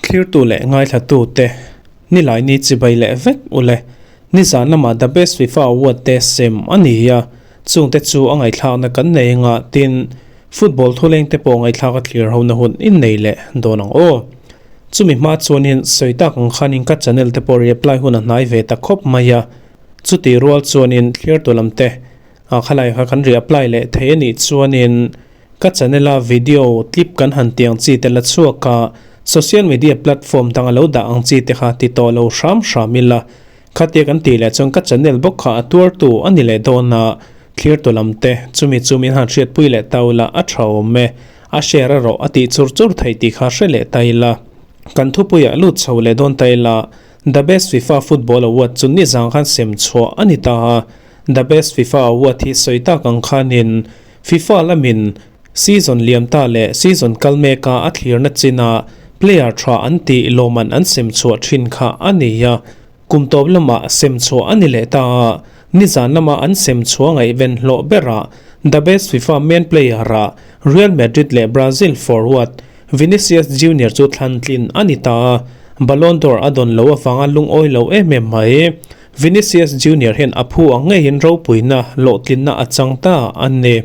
Thlirtu leh ngaithlatute Nilaini chibai leh vek ule. Nizan lamah The Best FIFA Award te sem a ni a, chungte chu a ngaihthlakna kan nei anga tin, football thuleng te pawh ngaihthlak a thlir hona hun in nei leh dawn ang aw. Chumi hma chuanin sawi tak ang khanin ka channel te pawh reply hun a hnai ve ta khawp mai a, chuti rual chuanin thlirtu lam te ah khalai kha kan reapply leh thei a nih chuanin Ka channel a video clip kan han tiang chi te la chhuak a, social media platform dang a lo dah ang chi te kha ti tawh lo hram hram ila. Khatia kan tih leh chuan ka channel bawk kha a tuartu a ni leh dawn a, thlirtu lam te chumi chu min han hriatpui leh ta ula a tha awm e, a share a rawh a tih chur chur theih tih kha hre leh ta ila. Kan thupuiah lut chho leh dawn ta ila, The Best FIFA Football Award chu nizang khan sem chhuah a ni ta a, The Best FIFA Award hi sawi tak ang khanin FIFA lamin season liam ta leh season kal meka a thlirna china player tha an tih lawmman an sem chhuah thin kha a ni a, kum tawp lamah sem chhuah a ni leh ta a, nizan lama an sem chhuah ngaihven hlawh berah The Best FIFA Men Player-ah Real Madrid leh Brazil forward Vinicius Junior chu thlan tlin a ni ta a, Ballon d'Or a dawn loh avanga lungawi lo em em mai. Vinicius Junior hian a phu ang ngeiin ropuina hlawhtlinna a chang ta a ni.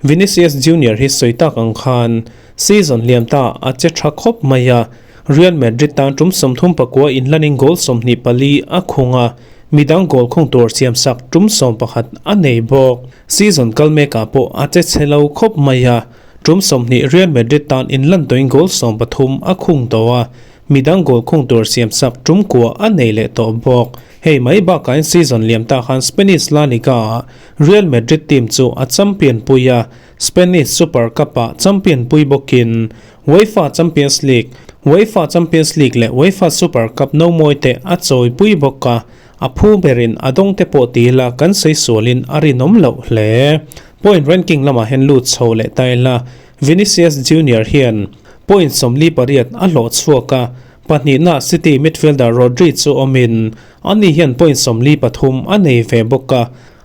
Vinicius Junior hi sawi tak ang khan season liam ta a che tha khawp mai a, Real Madrid tan tum 34 inlanin goal 24 a khung a, midang goal khung tur siamsak tum 11 a nei bawk. Season kal mekah pawh a che chhe lo khawp mai a, tum 20 Real Madrid tan inlan tawhin goal 13 a khung tawh a, Midang goal khung tur siamsak tum kua a nei leh tawh bawk. Hei mai bakain season liam ta khan Spanish La Liga-ah Real Madrid team chu a champion pui a, Spanish Super Cup-ah champion pui bawkin UEFA Champions League, UEFA Champions League leh UEFA Super Cup no mawi te a chawi pui bawk a, a phu berin a dawng te pawh ti ila kan sawi sualin a rinawm loh hle. Point ranking lamah hian lut chho leh ta ila Vinicius Junior hian point 48 a hlawh chhuak a, pahnihna City midfielder Rodri chu awmin ani hian point 43 a nei ve bawk a,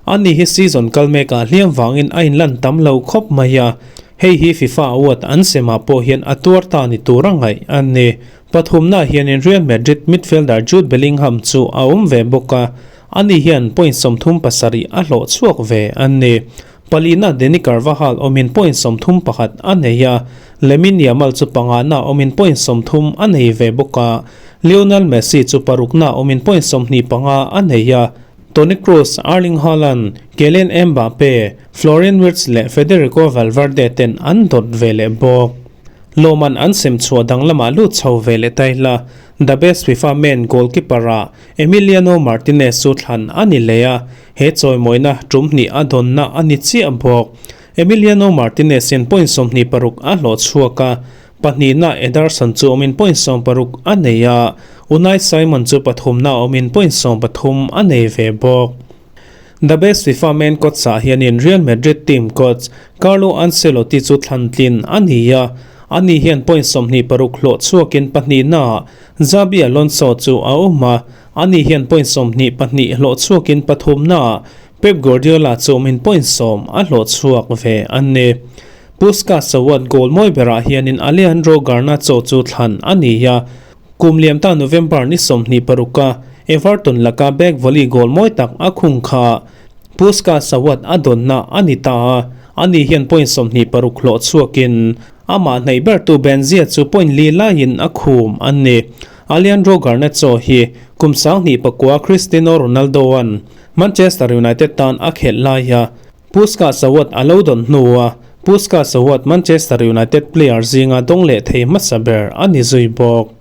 ani hi season kal mekah hliam vangin a inlan tam lo khawp mai a, hei hi FIFA award an semah pawh hian a tuar ta ni tur a ngaih a ni. Pathumna hianin Real Madrid midfielder Jude Bellingham chu a awm ve bawk a, ani hian point 37 a hlawh chhuak ve a ni. Palina Dani Carvajal awmin point 31 a nei a, Lamine Yamal chu pangana awmin point 30 a nei ve bawk a, Lionel Messi chu parukna awmin point 25 a nei a, Toni Kroos, Erling Haaland, Kylian Mbappe, Florian Wirtz leh Federico Valverde ten an dawt ve leh bawk. Lawman an sem chhuah dang lamah lut chho ve leh ta ila, The Best FIFA Men goalkeeper-ah Emiliano Martinez chu thlan a ni leh a, He chawimawina tum hnih a dawnna a ni chiah bawk. Emiliano Martinez hian point 26 a hlawh chhuak a, pahnihna Ederson chu awmin point 16 a nei a, Unai Simon chu pathumna awmin point 13 a nei ve bawk. The Best FIFA Men coach-ah hianin Real Madrid team coach Carlo Ancelotti chu thlan tlin a ni a, ani hian point 26 hlawh chhuakin pahnihnaah Xabi Alonso chu a awm a, Ani hian point 22 hlawh chhuakin pathumnaah Pep Guardiola chu awmin point 10 a hlawh chhuak ve a ni. Puskas Award goal mawi berah hianin Alejandro Garnacho chu thlan a ni a, kum liamta November ni 26 a Everton laka back volley goal mawi tak a khung kha Puskas Award a dawnna a ni ta a, ani hian point 26 hlawh chhuakin amah hnaih bertu Benzia chu point li laiin a khum a ni. Alejandro Garnacho hi kum 2009 Cristiano Ronaldo-a'n Manchester United tan a khelh lai a, Puskas Award a lo dawn hnua Puskas Award Manchester United player zinga dawng leh thei hmasa ber a ni zui bawk.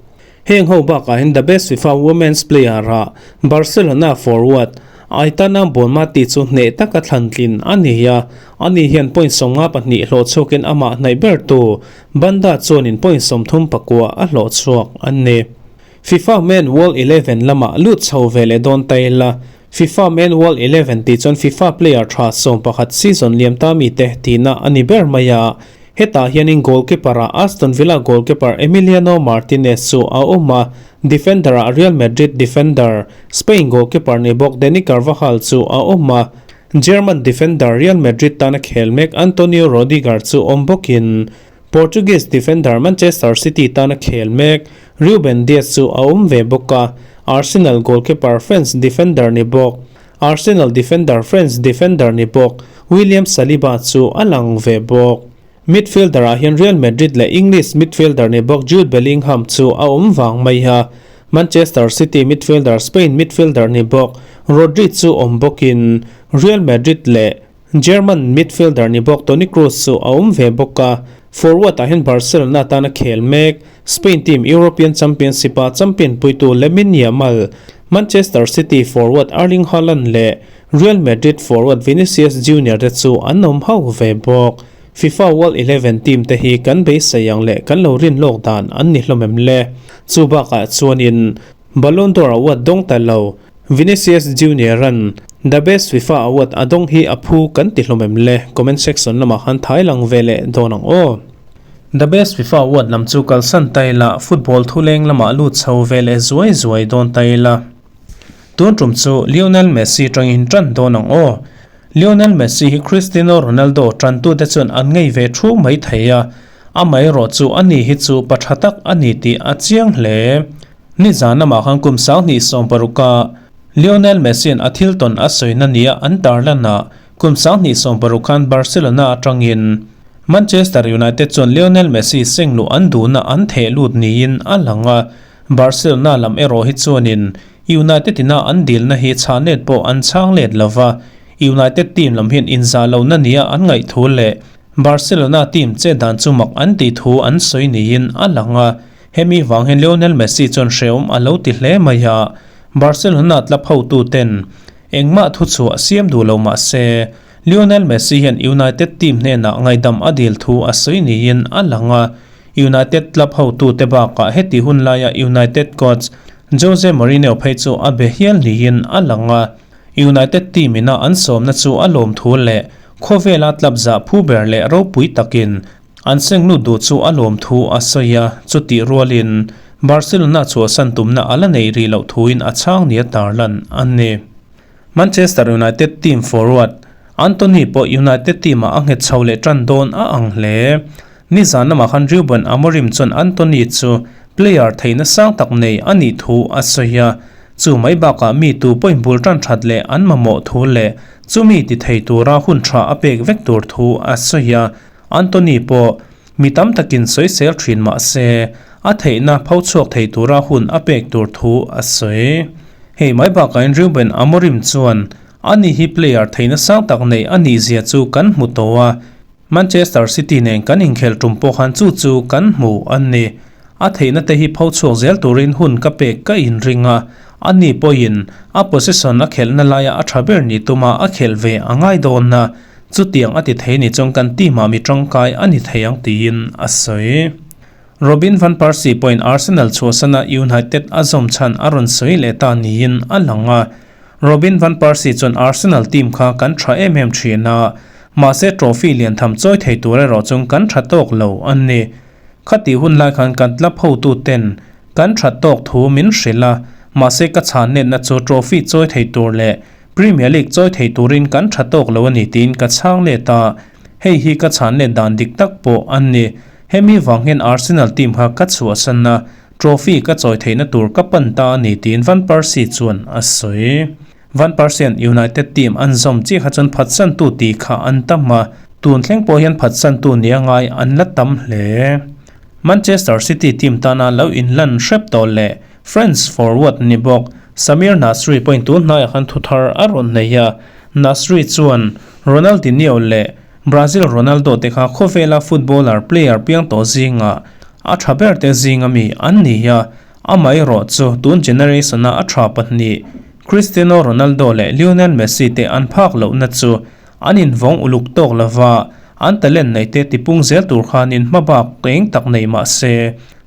Heng ho bakah hian The Best FIFA Women's Player-ah Barcelona forward Aitana Bonmati chu hneh taka thlan tlin a ni a, ani hian point 52 hlawh chhuakin amah hnaih bertu Banda chuanin point 39 a hlawh chhuak a ni. FIFA Men World Eleven lamah lut chho ve leh dawn ta ila, FIFA Men World Eleven tih chuan FIFA player tha 11 season liam ta mite tihna a ni ber mai a. Hetah hianin goalkeeper-ah Aston Villa goalkeeper Emiliano Martinez chu a awm a, defender-ah Real Madrid defender, Spain goalkeeper ni bawk Dani Carvajal chu a awm a, German defender Real Madrid tana khel mek Antonio Rudiger chu awm bawkin. Portuguese defender Manchester City tana khel mek Ruben Dias chu a awm ve bawk a, Arsenal goalkeeper French defender ni bawk Arsenal defender French defender ni bawk William Saliba chu a lang ve bawk. Midfielder ah hian Real Madrid leh English midfielder ni bawk Jude Bellingham chu a awm vang mai a, Manchester City midfielder Spain midfielder ni bawk Rodri chu awm bawkin Real Madrid leh German midfielder ni bawk Toni Kroos chu a awm ve bawk a, forward ah hian Barcelona tana khel mek Spain team European Championship a champion puitu Lamine Yamal, Manchester City forward Erling Haaland leh Real Madrid forward Vinicius Junior te chu an awm ho ve bawk. FIFA World Eleven team te hi kan beisei ang leh kan lo rin lawk dan an ni hlawm em le? Chu bakah chuanin Ballon d'Or award dawng ta lo Vinicius Junior-a'n The Best FIFA Award a dawng hi a phu kan ti hlawm em le? Comment section lamah khan thai lang ve leh dawn ang aw. The Best FIFA Award lam chu kalsan ta ila, football thuleng lamah lut chho ve leh zuai zuai dawn ta ila. Tun tum chu Lionel Messi tangin tan dawn ang aw. Lionel Messi hi Cristiano Ronaldo tantute chuan an ngei ve thu mai thei a, amaherawh chu ani hi chu pa tha tak a ni tih a chiang hle. Nizan lamah khan kum 2016 a Lionel Messi-a'n a thil tawn a sawina nia an tarlanah kum 2016 khan Barcelona atangin Manchester United chuan Lionel Messi seng luh an duhna an theh lut niin a lang a, Barcelona lam erawh hi chuanin United ina an dilna hi chhahnet pawh an chhang let lova, United team lam hian inzah lohna nia an ngaih thu leh Barcelona team che dan chu mak an tih thu an sawi niin a lang a. Hemi vang hian Lionel Messi chuan hrehawm a lo ti hle mai a, Barcelona club hotuten engmah thuchhuah siam duh lo mah se, Lionel Messi hian United team hnenah ngaihdam a dil thu a sawi niin a lang a. United club hotute bakah heti hun laia United coach Jose Mourinho phei chu a be hial niin a lang a. United team ina an sawmna chu a lawm thu leh khawvela club zah phu ber leh ropui takin An sengnu duh chu a lawm thu a sawi a, chutih rualin Barcelona chhuahsan tumna a la nei rih loh thuin a chhang nia tarlan a ni. Manchester United team forward Antony pawh United team-ah a nghet chho leh tan dawn a ang hle. Nizan lamah khan Ruben Amorim chuan Antony chu player theihna sang tak nei a nih thu a sawi a, chu mai bakah mi tu pawhin bul tan that leh an mamawh thu leh chumi ti thei tura hun tha a pek vek tur thu a sawi a. Anthony pawh mi tam takin sawisel thin mah se, a theihna pho chhuak thei tura hun a pek tur thu a sawi. Hei mai bakahin Ruben Amorim chuan ani hi player theihna sang tak nei a nih zia chu kan hmu tawh a, Manchester City nen kan inkhel tum pawh khan chu chu kan hmu a ni. A theihna te hi pho chhuak zel turin hun ka pek ka inring a, ani pawhin a possession a khelhna laia a tha ber ni tuma a khelh ve a ngai dawn a. Chutiang a ti thei ni chuan kan team ah mi tangkai a ni thei ang tiin a sawi. Robin van Persie pawhin Arsenal chhuahsana United a zawm chhan a rawn sawi leh ta niin a lang a. Robin van Persie chuan Arsenal team kha kan tha em em thin a, mahse trophy lian tham chawi thei tur erawh chuan kan tha tawk lo a ni. Khati hun lai khan kan club hotu ten kan tha tawk thu min hrilh a, mahse ka chhan netna chu trophy chawi thei tur leh Premier League chawi thei turin kan tha tawk lo a ni tiin ka chhang let a, hei hi ka chhan let dan dik tak pawh a ni. Hemi vang hian Arsenal team kha ka chhuahsan a, trophy ka chawi theihna tur ka pan ta a ni tiin Van Persie chuan a sawi. Van Persie-a'n United team an zawm chiah kha chuan phatsantu tih kha an tam a, tun thleng pawh hian phatsantu nia ngai an la tam hle. Manchester City team tana lo inlan hrep tawh leh French forward ni bawk Samir Nasri pawhin tun hnaiah khan thuthar a rawn nei a, Nasri chuan Ronaldinho leh Brazil Ronaldo te kha khawvela footballer player piang tawh zingah a tha ber te zinga mi an ni a, amaherawh chu tun generation-a a tha pahnih Cristiano Ronaldo leh Lionel Messi te an phak lohna chu an invawng uluk tawk lova an talent neih te tipung zel tur khanin hmabak eng tak nei mah se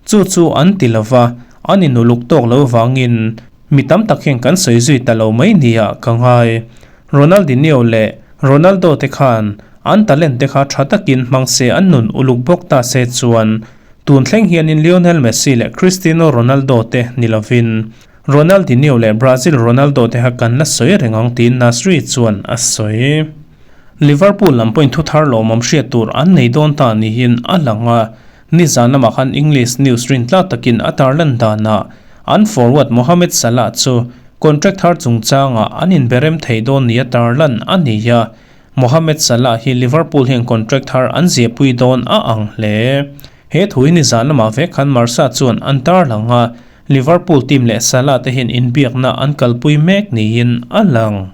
Chu chu an ti lo va, an inuluk tawk lo vangin mi tam tak hian kan sawi zui ta lo mai nia ka ngai. Ronaldinho leh Ronaldo te khan an talent te kha tha takin hmang se an nun uluk bawk ta se chuan tun thleng hianin Lionel Messi leh Cristiano Ronaldo te ni lovin Ronaldinho leh Brazil Ronaldo te kha kan la sawi reng ang tiin Nasri chuan a sawi. Liverpool lam pawhin thuthar lawmawm hriat tur an nei dawn ta niin a lang a, nizan lamah khan English news rintlak takin a tarlan danah an forward Mohamed Salah chu contract thar chungchangah an inberem thei dawn nia tarlan a ni a, Mohamed Salah hi Liverpool hian contract thar an ziahpui dawn a ang hle. He thu hi nizan lamah vek khan Marca chuan an tarlang a, Liverpool team leh Salah te hian inbiakna an kalpui mek niin a lang.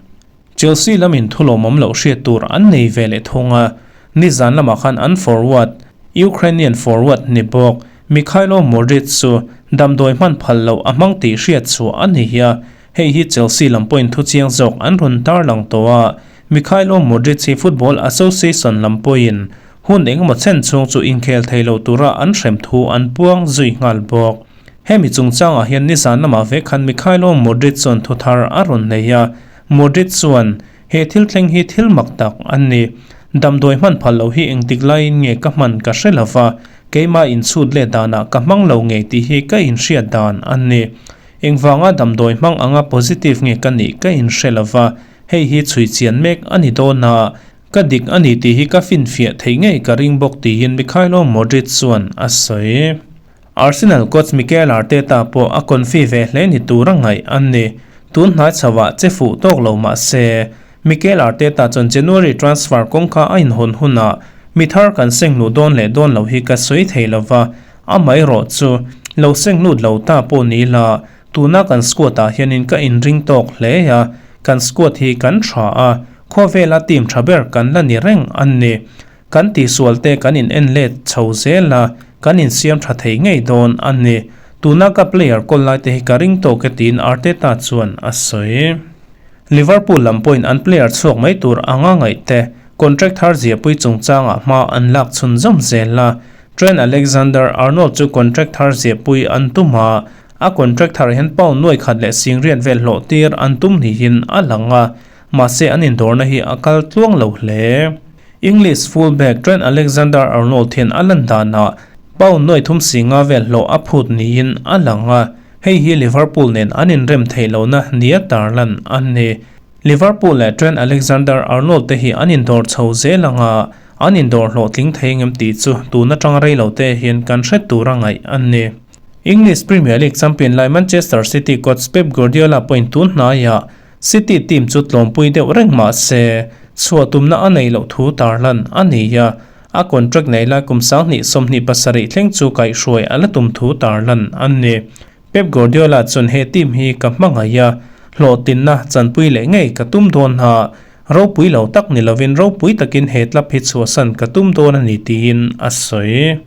Chelsea lamin thulawmawm loh hriat tur an nei ve leh thung a, nizan lamah khan an forward, Ukrainian forward ni bawk Mykhailo Mudryk chu damdawi hman phal loh a hmang tih hriat chhuah a ni a, hei hi Chelsea lam pawhin thuchiang zawk an rawn tarlang tawh a, Mykhailo Mudryk hi Football Association lam pawhin hun engemaw chen chhung chu inkhel thei lo tura an hrem thu an puang zui nghal bawk. Hemi chungchangah hian nizan lamah vek khan Mykhailo Mudryk chuan thuthar a rawn nei a, Mudryk chuan, He thil thleng hi thil mak tak a ni. Damdawi hman phal loh hi engtik laiin nge ka hman ka hre lova, keimah inchhut let danah ka hmang lo ngei tih hi ka inhriat dan a ni. Engvanga damdawi hmang anga positive nge ka nih ka inhre lova, hei hi chhui chian mek a ni dawn a, ka dik a ni tih hi ka finfiah theih ngei ka ring bawk tiin Mykhailo Mudryk chuan a sawi. Arsenal coach Mikel Arteta pawh a confi ve hle ni tur a ngaih a ni. Tun hnai chhoah che fuh tawk lo mah se, Mikel Arteta chuan January transfer kawngka a inhawn hunah mi thar kan seng luh dawn leh dawn loh hi ka sawi thei lo va, amaherawh chu lo seng lut lo ta pawh ni la, tuna kan squad ah hianin ka inring tawk hle a, kan squad hi kan tha a, khawvela team tha ber kan la ni reng a ni. Kan tihsual te kan in en let chho zel a, kan insiam tha thei ngei dawn a ni. Tuna ka player kawl lai te hi ka ring tawk e tiin Arteta chuan a sawi. Liverpool lam pawhin an player chhuak mai tur anga ngaih te contract thar ziahpui chungchangah hma an lak chhunzawm zel a. Trent Alexander-Arnold chu contract thar ziahpui an tum a, a contract thar hian pound nuai khat leh singriat vel hlawh tir an tum niin a lang a, mahse an indawrna hi a kal tluang lo hle. English full-back Trent Alexander-Arnold hian a lan danah pound nuai thum si nga vel hlawh a phut niin a lang a, hei hi Liverpool nen an inrem theih lohna nia tarlan a ni. Liverpool leh Trent Alexander-Arnold te hi an indawr chho zel ang a, an indawr hlawhtling thei ngem tih chu tun atanga rei lo te hian kan hre tur a ngaih a ni. English Premier League champion lai Manchester City coach Pep Guardiola pawhin tun hnaiah City team chu tlawmpui deuh reng mah se, chhuah tumna a nei loh thu tarlan a ni a, a contract nei lai kum 20 27 thleng chu kaihhruai a la tum thu tarlan a ni. Pep Guardiola chuan he team hi ka hmangaih a, hlawhtlinna chanpui leh ngei ka tum dawn a, ropui lo tak ni lovin ropui takin he club hi chhuahsan ka tum dawn a ni tiin a sawi.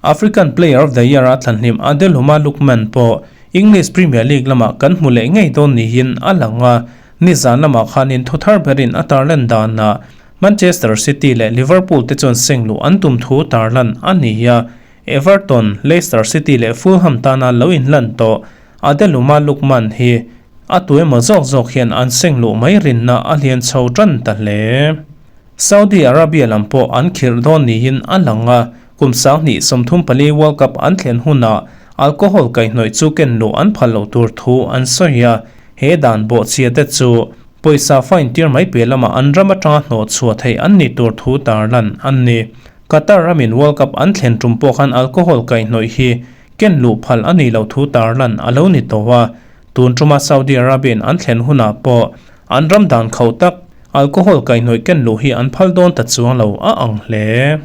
African Player of the Year a thlanhlim Adelhuma Lookman pawh English Premier League lamah kan hmu leh ngei dawn niin a lang a, nizan lamah khanin thu thar berin a tarlan danah Manchester City leh Liverpool te chuan seng luh an tum thu tarlan a ni a, Everton, Leicester City leh Fulham tana lo inlan tawh Adeluma Lookman hi a tu emaw zawk zawk hian an seng luh mai rinna a lian chho tan ta hle. Saudi Arabia lam pawh an khirh dawn niin a lang a, kum 2034 World Cup an thlen hunah alcohol kaihhnawih chu ken luh an phal loh tur thu an sawi a, he dan bawhchhia te chu pawisa fine tir mai piah lamah an ram atanga hnawh chhuah theih an nih tur thu tarlan an ni. Qatar ramin World Cup an thlen tum pawh khan alcohol kaihhnawih hi ken luh phal a nih loh thu tarlan a lo ni tawh a, tun tuma Saudi Arabia-in an thlen hunah pawh an ram dan khauh tak Alcohol kaihhnawih ken luh hi an phal dawn ta chuang lo a ang hle.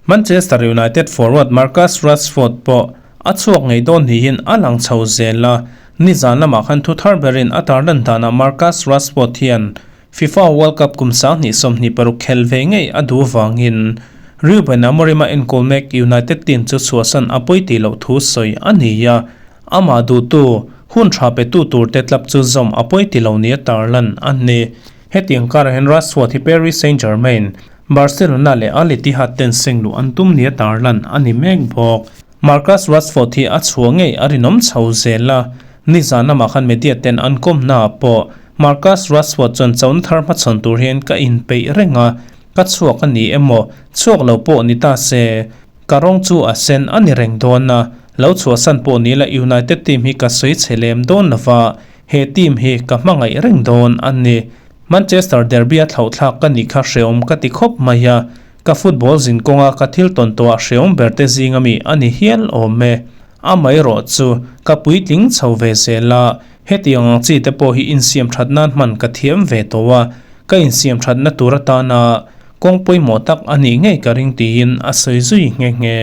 Manchester United forward Marcus Rashford pawh a chhuak ngei dawn niin a lang chho zel a, nizan lamah khan thu thar berin a tarlan danah Marcus Rashford hian FIFA World Cup kum 2026 khel ve ngei a duh vangin Ruben Amorim-a enkawl mek United team chu chhuahsan a pawi tih loh thu sawi a ni a, amah duhtu hun tha petu turte club chu zawm a pawi ti lo nia tarlan a ni. Hetiang karah hian Rashford hi Paris Saint-Germain, Barcelona leh Al Ittihad ten seng luh an tum nia tarlan a ni mek bawk. Marcus Rashford hi a chhuah ngei a rinawm chho zel a, nizan lamah khan media ten an kawmnaah pawh Marcus Rashford chuan chona thar hmachhawn tur hian ka inpeih reng a, ka chhuak a ni emaw, chhuak lo pawh ni ta se, ka rawng chu a sen a ni reng dawn a, lo chhuahsan pawh ni la United team hi ka sawi chhe lem dawn lova, He team hi ka hmangaih reng dawn a ni. Manchester derby-a thlauhthlak ka nih kha hreawm ka ti khawp mai a, ka football zin kawnga ka thil tawn tawhah hreawm ber te zing ami a ni hial awm e. Amaherawh chu ka puitling chho ve zel a, hetiang ang chi te pawh hi insiam that nan hman ka thiam ve tawh a, ka insiam thatna tur atana kawng pawimawh tak a nih ngei ka ring tiin a sawi zui nghe nghe.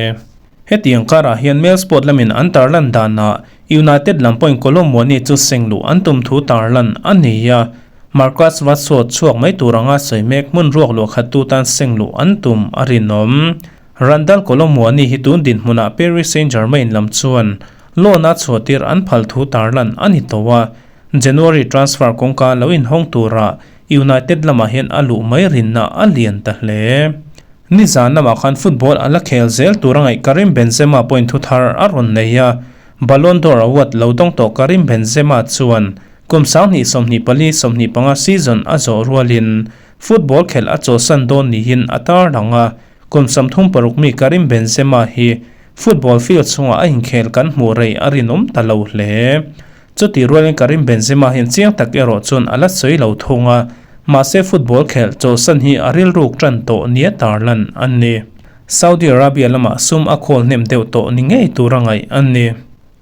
Hetiang karah hian Mail Sport lamin an tarlan danah United lam pawhin Kolo Muani chu seng luh an tum thu tarlan a ni a, Marcus Rashford chhuak mai tur anga sawi mek hmun ruak luah khattu tan seng luh an tum a rinawm. Randal Kolo Muani hi tun dinhmunah Paris Saint-Germain lam chuan loan-a chhuahtir an phal thu tarlan a ni tawh a, January transfer kawngka lo inhawng turah United lamah hian a luh mai rinna a lian ta hle. Nizan lamah khan football a la khel zel tur a ngaih Karim Benzema pawhin thu thar a rawn nei a, Ballon d'Or award lo dawng tawh Karim Benzema chuan kum 2024, 25 season a zawh rualin football khelh a chawlhsan dawn niin a tarlang a, kum 36 mi Karim Benzema hi football field chhungah a inkhel kan hmuh rei a rinawm ta lo hle. Chutih rualin Karim Benzema hian chiang tak erawh chuan a la sawi lo thung a, mahse football khelh chawlhsan hi a rilruk tan tawh nia tarlan a ni. Saudi Arabia lamah sum a khawl hnem deuh tawh ni ngei tura ngaih a ni.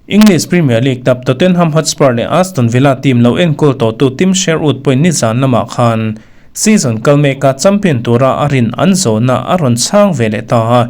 English Premier League tap Tottenham Hotspur leh Aston Villa team lo enkawl tawhtu Tim Sherwood pawhin nizan lamah khan season kal meka champion tura a rin an zawhna a rawn chhang ve leh ta a,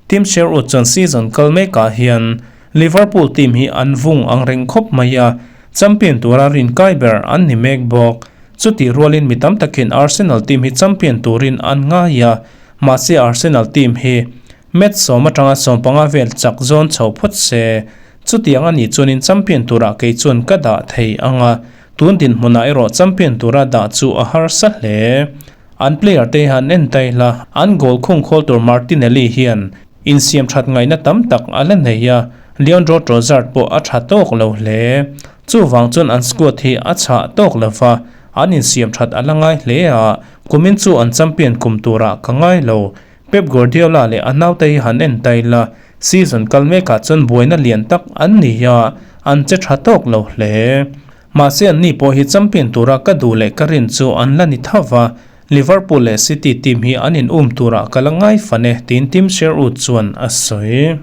Tim Sherwood chuan season kal mekah hian Liverpool team hi an vung ang reng khawp mai a, champion tura rin kai ber an ni mek bawk. Chutih rualin mi tam takin Arsenal team hi champion turin an ngai a, mahse Arsenal team hi match sawm atanga sawmpanga vel chak zawn chho phawt se. Chutiang a nih chuanin champion turah kei chuan ka dah thei ang a, tun dinhmunah erawh champion tura dah chu a harsa hle. An player te han en daih la, an goal khung khawl tur Martinelli hian insiam that ngaihna tam tak a la nei a, Leandro Trossard pawh a tha tawk lo hle. Chuvang chuan an squad hi a chhah tawk lo va, an insiam that a la ngai hle a, kumin chu an champion kum turah ka ngai lo. Pep Guardiola leh a naute hi han en daih la, season kal mekah chuan buaina lian tak an ni a, an che tha tawk lo hle. Mahse anni pawh hi champion tura ka duh leh ka rin chu an la ni tho va, Liverpool leh City team hi an in um turah ka la ngai fan e, tiin Tim Sherwood chuan a sawi.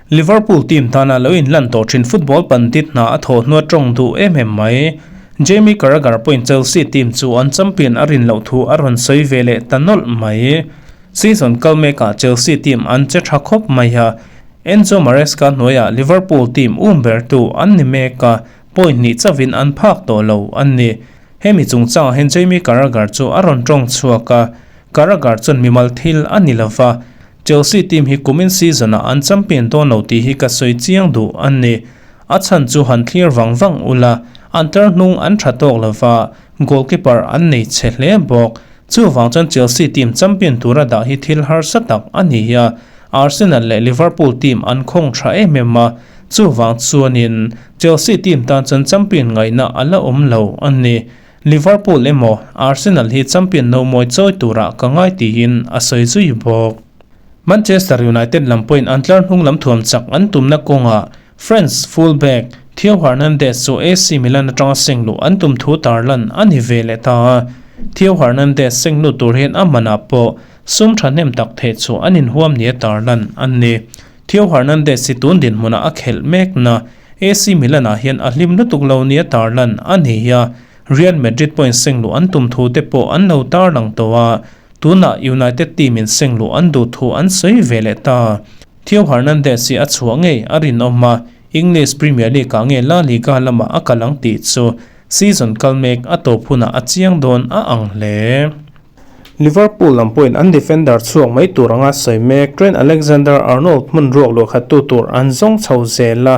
Liverpool team tana lo inlan tawh thin football pandit hna a thawh hnua tawng duh em em mai. Jamie Carragher pawhin Chelsea team chu an champion a rin loh thu a rawn sawi ve leh ta nawlh mai. Season kal mekah Chelsea team an che tha khawp mai a, Enzo Maresca hnuaiah Liverpool team um bertu an ni mek a, Point hnih chauhin an phak tawh lo an ni. Hemi chungchangah hian Jamie Carragher chu a rawn tawng chhuak a, Carragher chuan mimal thil a ni lova, Chelsea team hi kumin season-ah an champion dawn lo tih hi ka sawi chiang duh an ni. A chhan chu han thlir vang vang ula, an tlar hnung an tha tawk lova, goalkeeper an nei chhe hle bawk. Chuvang chuan Chelsea team champion tura dah hi thil harsa tak a ni a, Arsenal leh Liverpool team an khawng tha em em a, chuvang chuanin Chelsea team tan chuan champion ngaihna a la awm lo a ni. Liverpool emaw Arsenal hi champion no mawi chawi turah ka ngai tiin a sawi zui bawk. Manchester United lam pawhin an tlar hnung lam thuam chak an tumna kawngah France full-back Theo Hernandez chu AC Milan atanga seng luh an tum thu tarlan a ni ve leh ta a. Theo Hernandez seng lut tur hian a manah pawh sum thahnem tak theh chu an inhuam nia tarlan a ni. Theo Hernandez hi tun dinhmunah a khelh mekna AC Milan-ah hian a hlim lutuk lo nia tarlan a ni a, Real Madrid pawhin seng luh an tum thu te pawh an lo tarlang tawh a, tunah United team-in seng luh an duh thu an sawi ve leh ta. Theo Hernandez hi a chhuah ngei a rinawm a, English Premier League-ah nge La Liga lamah a kal ang tih chu season kal mek a tawp hunah a chiang dawn a ang hle. Liverpool lam pawhin an defender chhuak mai tur anga sawi mek Trent Alexander-Arnold hmun ruak luah khattu tur an zawng chho zel a,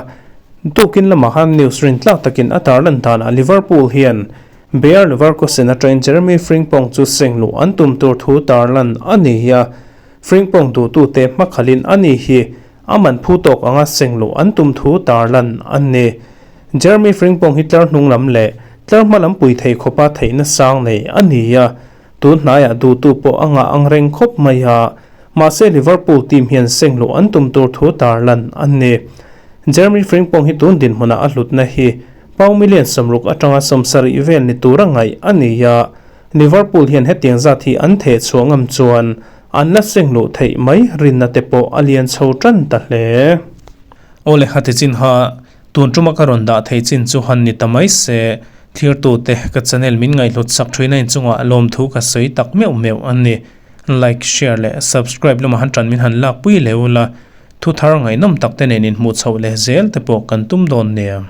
tukin lamah khan news rintlak takin a tarlan danah Liverpool hian Bayer Leverkusen atangin Jeremy Frimpong chu seng luh an tum tur thu tarlan a ni a, Frimpong duhtute hmakhalhin a ni hi a man phu tawk anga seng luh an tum thu tarlan a ni. Jeremy Frimpong hi tlar hnung lam leh tlar hma lam pui thei khawpa theihna sang nei a ni a, tun hnaiah duhtu pawh a ngah ang reng khawp mai a, mahse Liverpool team hian seng luh an tum tur thu tarlan a ni. Jeremy Frimpong hi tun dinhmunah a hlutna hi pound million 60 atanga 70 vel ni tura ngaih a ni a. Liverpool hian hetiang zat hi an theh chhuah ngam chuan an la seng luh theih mai rinna te pawh a lian chho tan ta hle. Aw le hati chin ha, tun tuma ka rawn dah thei chin chu han ni ta mai se, thlirtute ka channel min ngaihhlut sak thin a inchungah lawmthu ka sawi tak meuh meuh a ni. Like, share leh subscribe lamah han tan min han lakpui leh ula, thu thar ngaihnawm tak te nen inhmuh chhoh leh zel te pawh kan tum dawn nia.